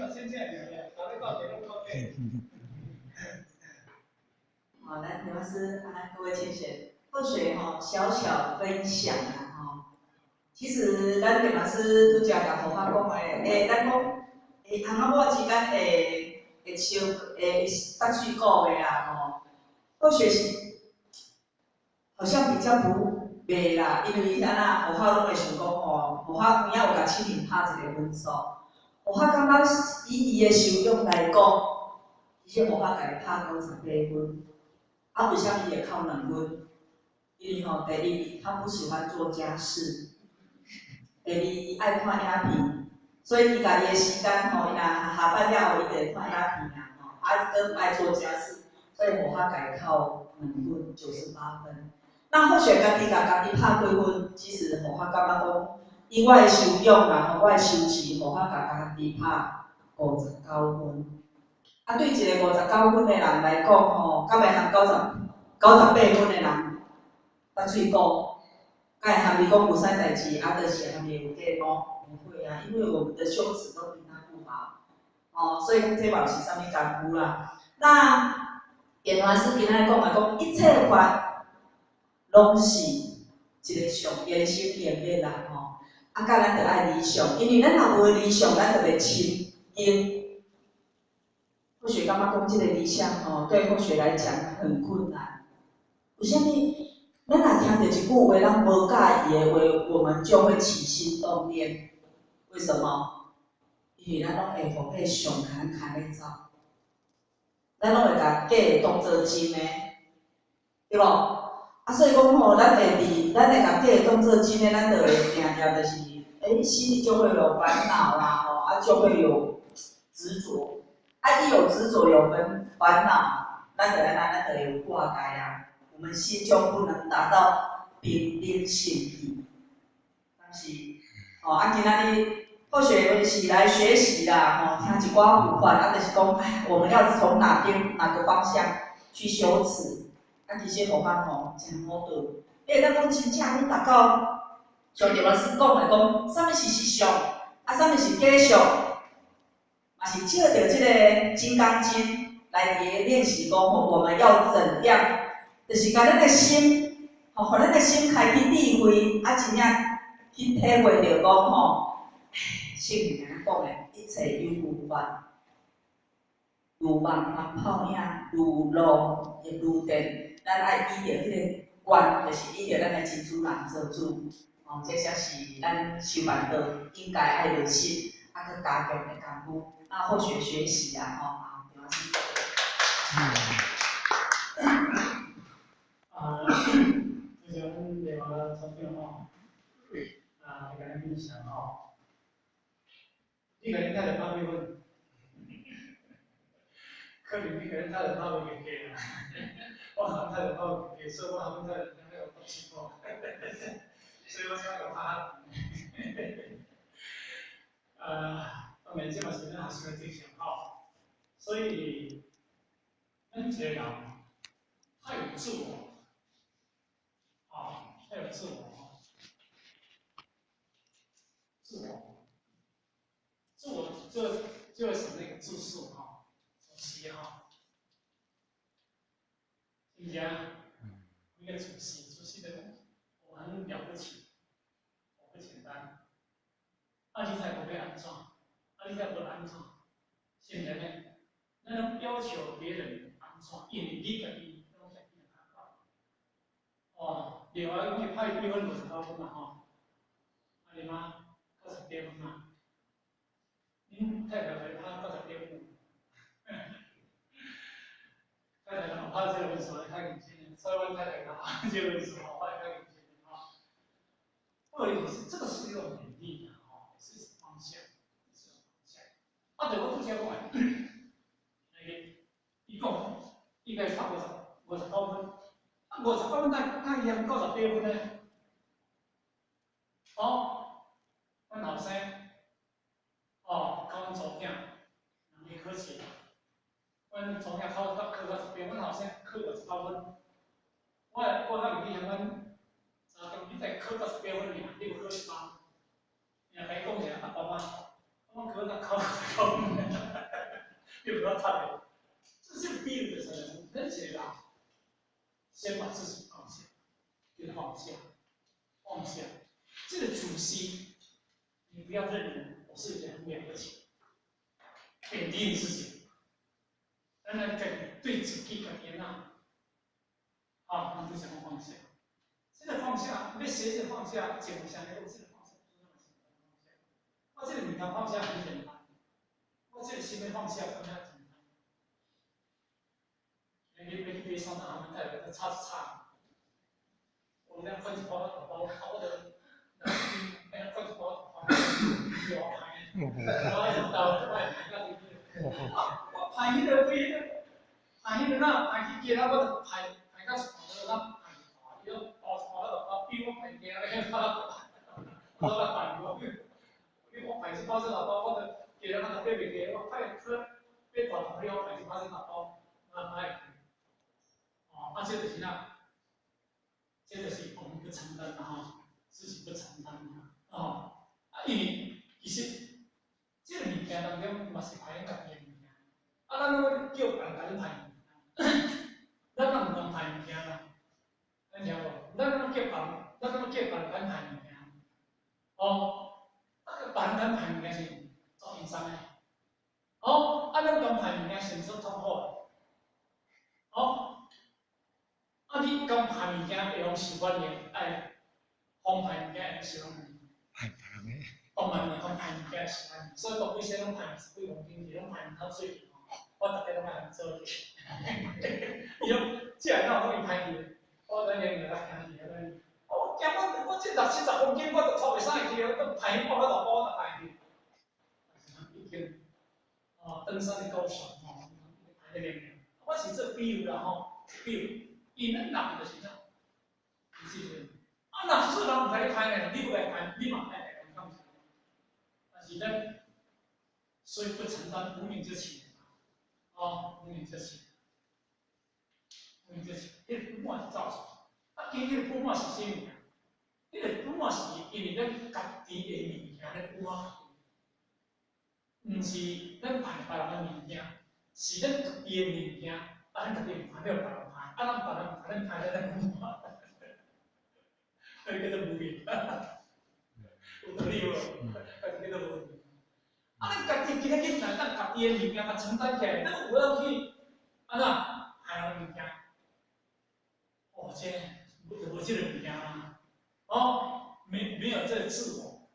真正对，逐日讲假拢讲假。好，来，刘老师，啊，各位前贤，后学吼小小分享啦吼。其实咱刘老师拄才共护法讲的，咱讲，翁仔某之间会相会搭喙鼓的啦吼。后学是好像比较不袂啦，因为按怎，护法拢会想讲吼，护法有影有共清明拍一个分数，护法感觉以伊的修养来讲，其实护法共伊拍98分。啊，为啥物会扣2分？因为吼，第一，他不喜欢做家事；第二，伊爱看影片，所以伊共伊的时间吼，伊若下班了后，伊就会看影片啊，吼，啊，阁毋爱做家事，所以护法共伊扣两分，98分。那后学家己共家己拍几分？其实护法感觉讲，以我的修养啦，吼，我的修持，护法共家己拍59分。啊，对一个五十九分的人来讲吼，敢会含98分的人搭喙鼓？敢会含伊讲有啥代志，啊，就是含伊有计谋？毋会啊，因为我们的修持都比他不好，哦，所以讲这嘛毋是啥物功夫啦。那辩法师今仔讲的讲，一切法拢是一个相缘生缘灭啦，吼。啊，佮咱著爱离相，因为咱若无离相，咱就袂深因。后学感觉讲这个离相吼，对后学来讲很困难。为啥物？咱若听著一句话，咱无佮意的话，我們就會起心動念。為什麼？因為咱攏會予彼相牽牽咧走，咱攏會共假的當做真的，對無？啊，所以講吼，咱會佇，咱會共假的當做真的，咱就會定定就是，心裡就會有煩惱啦，吼，啊，就會有執著。啊，一有執著有煩惱，咱就按怎，咱就會有掛礙啊。我們心就不能達到平等性去。但是，吼，啊，今仔日後學是來學習啦，吼，聽一寡佛法，啊，就是講，唉，我們要從哪邊哪個方向去修持？啊，其實護法吼誠好倒。你會當講真正你達到，像劉老師講的講，啥物是實相，啊，啥物是假相？嘛是借著這個《金剛經》來佇咧練習講吼，我們要怎樣，就是共咱的心，吼，予咱的心開啟智慧，啊，真正去體會著講吼，聖人按怎講的，一切有為法，如夢幻泡影，如露亦如電，咱愛依著彼個觀，就是依著咱的真主人做主，吼，這才是咱修辦道應該愛落實，啊，閣加強的功夫。那後學學習啊，吼，好，劉老師。啊，謝謝阮另外組長吼，啊，來共咱分享吼。你共恁太太拍幾分？可能你共恁太太拍無及格啦。我共太太拍無及格，所以我和阮太太兩個有鬥嘴鼓，所以我才會拍。當然這嘛是咱學習的對象吼，所以咱一個人，他有自我，啊，他有自我，自我，自我就是那個自數哈，主席哈，聽不見？一個主席，主席的我很了不起，我不簡單。啊，你才無欲按怎？啊，你才無按怎？現在呢，咱要求別人按怎，因為你家己攏會變較快。哦，另外講伊拍幾分59分嘛吼，啊你媽98分嘛，恁太太會拍98分？太太講拍這個分數較認真，所以阮太太講這個分數吼，我會較認真吼。不過是這個是一種勉勵的吼，是一種方向，是一種方向。啊，對我拄才講的，那個伊講，伊共伊拍59分，啊五十九分，哪會嫌98分呢？哦，阮後生，哦，教阮查某囝，人去考試，阮查某囝考98，阮後生考五十九分。我較袂去嫌阮查某囝，你才考98分爾，你無考100，伊若共伊講者阿爸媽，我講佢考考，你不要插的，這是比喻的什麼？很簡單，先把自己放下，先放下，放下。這個主席，你不要認為我是一個很了不起，貶低你自己，咱來對自己家己那，好，你就想放下。這個放下，你學習放下，簡單的，這個放下不是那麼簡單放下。我這個物件放下很簡單，我這個心要放下更加簡單。你你你別上他們帶來的叉子叉，我那換一包包，我的，那換一包包，有排，我到我我排迄個位，排迄個哪排去其他我排排到一半那排伊都包一包了，比我排行咧，我我排我，你我排一包這包，我就其他我就爬袂起，我排去爬大頭了，排一包這包，那排。啊，這就是哪？這就是我們不承擔哈，自己不承擔啊。啊，因為其實這個物件當中嘛是排家己的物件，啊，咱攏叫別人排物件，咱嘛毋通排物件啦，咱聽無？咱攏叫別人，咱攏叫別人排物件，哦，啊，別人排物件是足輕鬆的，哦，啊，咱講排物件是毋是足痛苦的？哦。啊！你講歹物件會予受歡迎，愛防歹物件會受歡迎。歹別人的。當然嘛，講歹物件會受歡迎，所以講為啥攏歹幾公斤，攏歹較水吼，我逐家攏愛按做去。伊講，這個哪有講伊歹去？我咱連來聽去，我驚我我這六七十公斤，我都拖袂使去，我歹我大包我都歹去。已經，啊，登山的高手吼，歹得練。我是做比喻啦吼，比喻。因咱人就是啥，是啊，若是人毋共你歹呢，你欲共歹，你嘛愛來共講。但是咱所以不承擔無明就起，哦，無明就起，無明就起，彼個不滿是造成，啊，其實彼個不滿是啥物件？彼個不滿是因為咱家己的物件咧不滿，毋是咱歹別人的物件，是咱家己的物件，啊，咱家己毋歹了別人。啊，咱別人別人歹咱不滿，彼叫做無明，有道理無？叫做無明。啊，咱家己今仔日若當家己的物件共承擔起來，咱有當去按怎害人物件？哦，這無無這個物件啊！哦，沒有這個自我，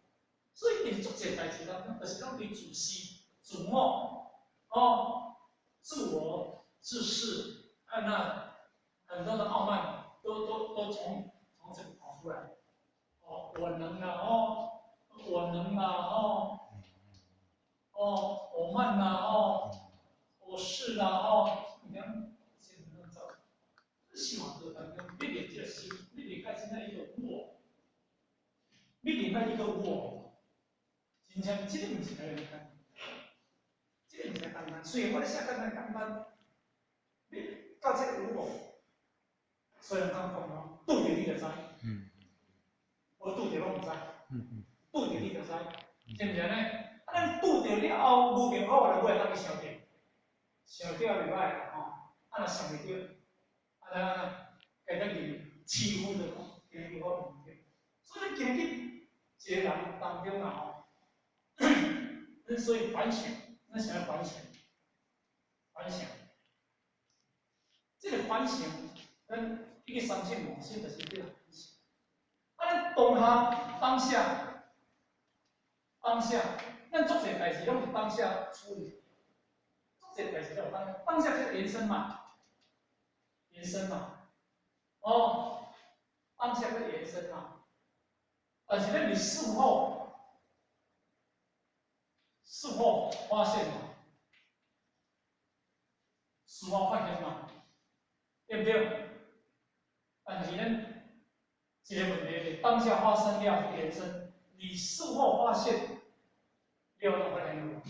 所以伊足濟代誌啦，就是攏對自私、自我，哦，自我、自私，啊那。很多的傲慢都從這裡跑出來。哦，我能啊，哦，我能啊，哦，哦，我慢啊，哦，我是啊，哦，你看，現在能走，希望這當中，你連這個心，你連開現在一個我，你連開一個我，真正這個毋是簡單，這個毋是簡單。雖然我咧寫簡單簡單，你到這個有無？雖然講講哦，拄著你就知，無拄著攏毋知，拄著你就知，是毋是按呢？啊，咱拄著了後，無明好來，我會當去想著，想著也袂歹啦吼。啊，若想袂著，啊怎按怎？家己去欺負著講，今日我毋對。所以今日一個人當中啊吼，咱所以反省，咱想欲反省，反省，這個反省，咱。一個三性模式就是叫反省。啊，咱當下當下當下，咱足濟代誌攏是當下處理，足濟代誌攏當下，當下就延伸嘛，延伸嘛，哦，當下就延伸嘛。但是咱佇事後發現嘛，事後發現嘛，對不對？但是咱一個問題是當下發生了延伸，你事後發現，你有法發現無？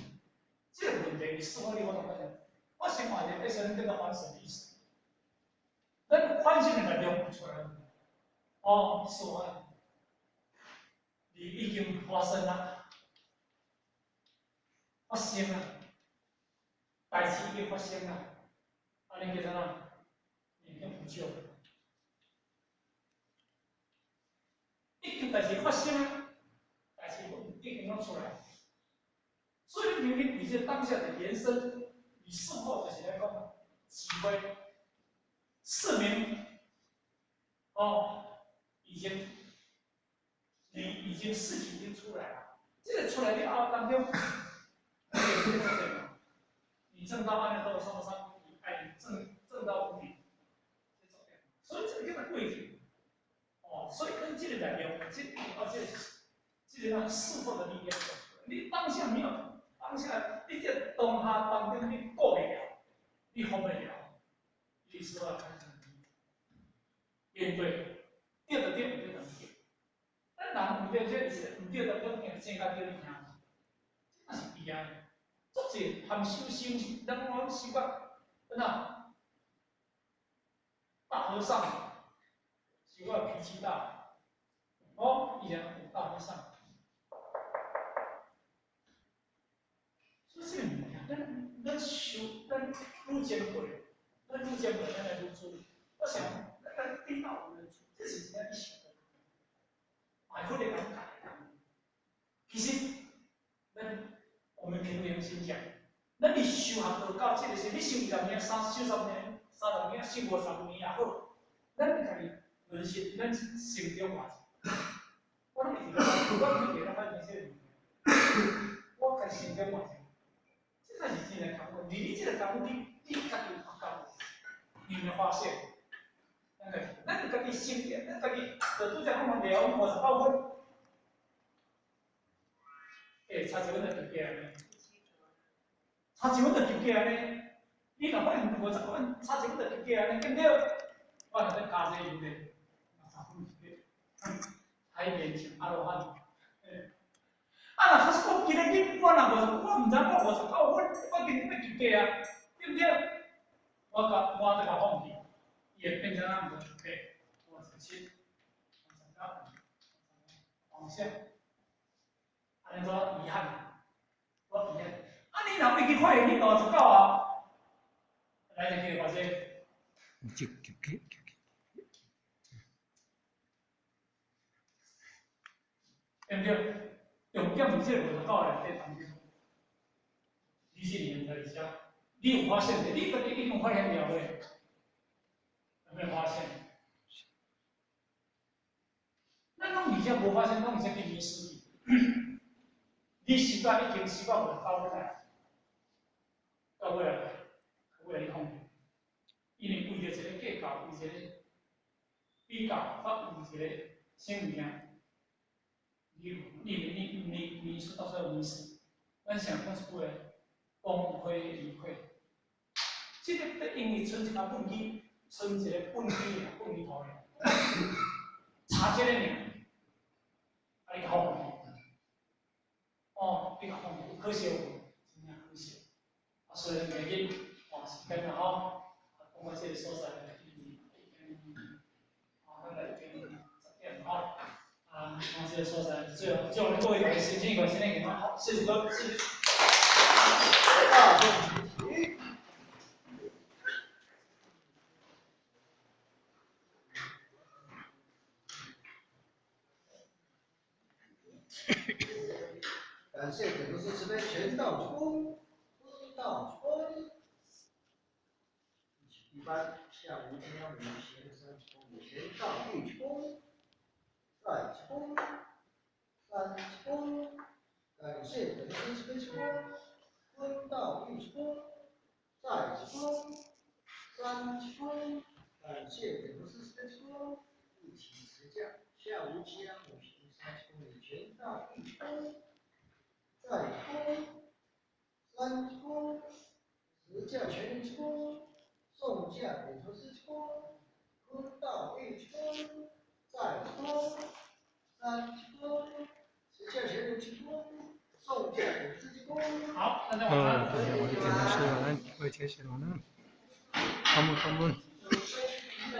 這個問題你事後你有法發現？我先看一下，這啥叫做反省的意思？咱反省的內容出來，哦，事後，你已經發生了，发生啊，代志已经发生啊，按呢叫做啥？已经补救。已经代志发生啊，代志已经拢出来。所以你明明这当下的延伸，你事后就是来讲智慧、释明，哦，已经，你已经事情已经出来了，这个出来了后当中，你证到阿耨多罗三藐三菩提，哎，证到无顶，所以这个叫做过去，哦，所以跟这个来用，这个事后的力量，你当下没有。当下，你这当下当中你顾袂了，你放袂了，你说啊，面对，对就对，毋对就毋对。咱人毋对，这是毋对当中定正甲对你听，这嘛是悲哀。足济含羞羞，咱讲习惯，怎啊？大和尚，习惯脾气大，哦，以前有大和尚。所以这个物件，咱修，咱愈渐过，咱愈渐过，咱来愈注意。我想，咱颠倒无人处，这是真正你想的，嘛可能讲改。其实，咱我们凭良心讲，咱你修行到到这个时，你修20年、修10年、30年、修50年也好，咱家己人生，咱成长偌济。我拢会记得，我会记得咱发现这个物件，我家成长偌济。这才是真个工夫。你这个功夫，你家己有发觉无？你有没有发现？咱家己心念，咱家己就拄才讲了59分。欸，差一分就及格呢？差一分就及格呢？你若发现50分，差一分就及格呢？对不对？我若咧加这油咧，60分及格，还勉强阿罗汉。啊！若假使我今日我若五十，我毋知我59分，我今日欲及格啊，对不对？我共我再共放弃，伊会变成咱58、57、59、往下，按呢做遗憾，我遗憾。啊！你若未去发现你59啊，来一个或者。及格。对不对？重点伫这个59内底当中，你是连在遮，你有发现的，你家己已经发现了的，有没有发现？咱拢而且无发现，拢而且去迷失去。你习惯已经习惯59分来，到尾啊，到尾你放弃，因为为著一个计较，为一个比较，或为一个啥物件。你迷失到最后迷失，咱想讲一句话，功亏一篑。这个因为剩一跤畚箕，剩一个畚箕尔，畚箕头尔，差这个尔，啊你共放弃，哦，你共放弃，可惜无？真正可惜。啊，虽然今日哦时间啊吼，啊讲到这个所在，已经，啊，咱来已经10点吼。啊，讲这个所在，最后，最后各位大家身体健身体健康，好，谢谢各位，谢谢。感谢点读师慈悲全道鞠躬，分道鞠躬。一起一班下午将五行三鞠躬，全道一鞠躬，再鞠躬，三鞠躬。感谢点读师慈悲鞠躬，分道一鞠躬，再鞠躬，三鞠躬。感谢点读师慈悲鞠躬，一起持教下午将五行三鞠躬，全道一鞠躬。再鞠躬，三鞠躬，持教全人鞠躬，送驾点头师鞠躬，坤道一鞠躬，再鞠躬，三鞠躬，持教全人鞠躬，送驾点头师鞠躬。好，大家晚安。大家晚安，各位同学晚安，感恩感恩。